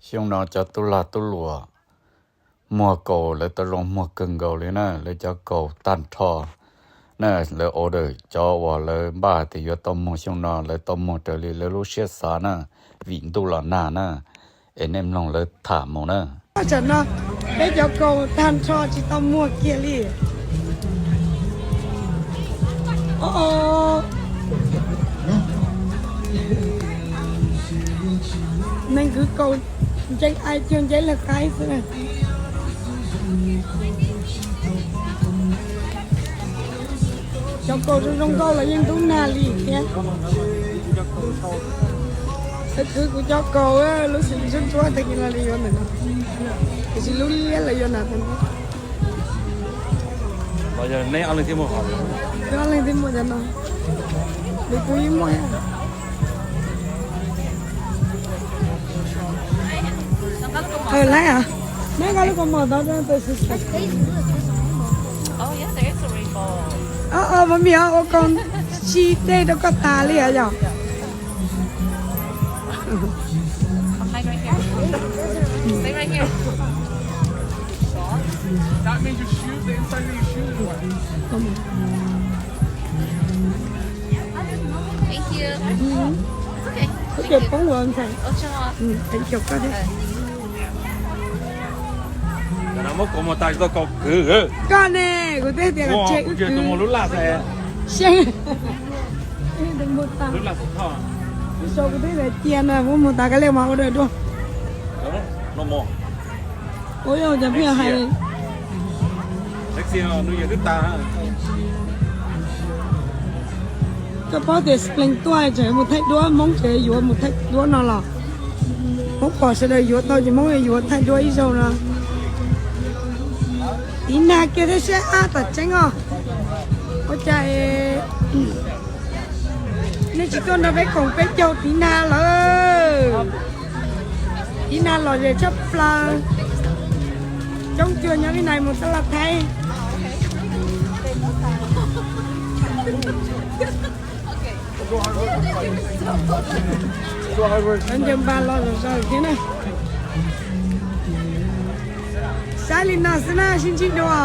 Xyoo no cov tub lag tub luam muag kaus lawv tau zoo muag kawg nkaus li na, lawv cov kaus tag nrho na, lawv order cov uas lawv npaj tias yuav tau muag xyoo no lawv tau muag raws li lawv lub siab xav na, vim ntuj los nag na, es nej mloog lawv tham mus na. Tam no peb cov kaus tag nrho tsis tau muag kiag li. Neeg kwv kaus ntseeg ai cuag nceb lawg qaib xwb na. Cov kaus zoo zoo nkauj los yeej ntub nag li thiab. Lawv kwv kuv cov kaus lub xim ntsuab ntsuab tag kis los li yuav ntawm no, tiam sis lub liab lawv yuav nram tag no. Los yog neb ob leeg thiaj muaj qhov, neb ob leeg thiaj muaj cov no, nws kuv yeej muaj. Laib os, neb nqa lub kaus mom tod rau tus xwb. Mami, ua kaus tsis dej rau koj tas li os yog? Thank you. Thank you. Poob ua ntxhais. Thank you koj thiab. Muab kaus mom tas tsis tau kaus kwv. Koj ne, kuv twb tias kuv tsis tus muag lub laj xwb. Seej. Lub laj xwb thoj. Kuv twb tias cia na, muab mus tas kav liam mas ua dawm dua. Ua cov pheej hais. Koj paub tias Spring tuaj tseem mus thaij duab, Hmoob tseem yuav mus thaij duab no los? Hmoob pom sawv daws yuav tau ces Hmoob yuav thaij duab ib zaug no. Tiv nag kiag thiab siab ab tom tseeb os. Ua cas nej tsis tuaj nrog peb koom peb caug tiv nag lawm? Tiv nag lom zem tshaj plaws. Coob cuag nyob Vib Nais mus taj laj Thaib. Cov ncaws npas los zom zaws thiab na. Saib li no xwb na, sib ntsib dua.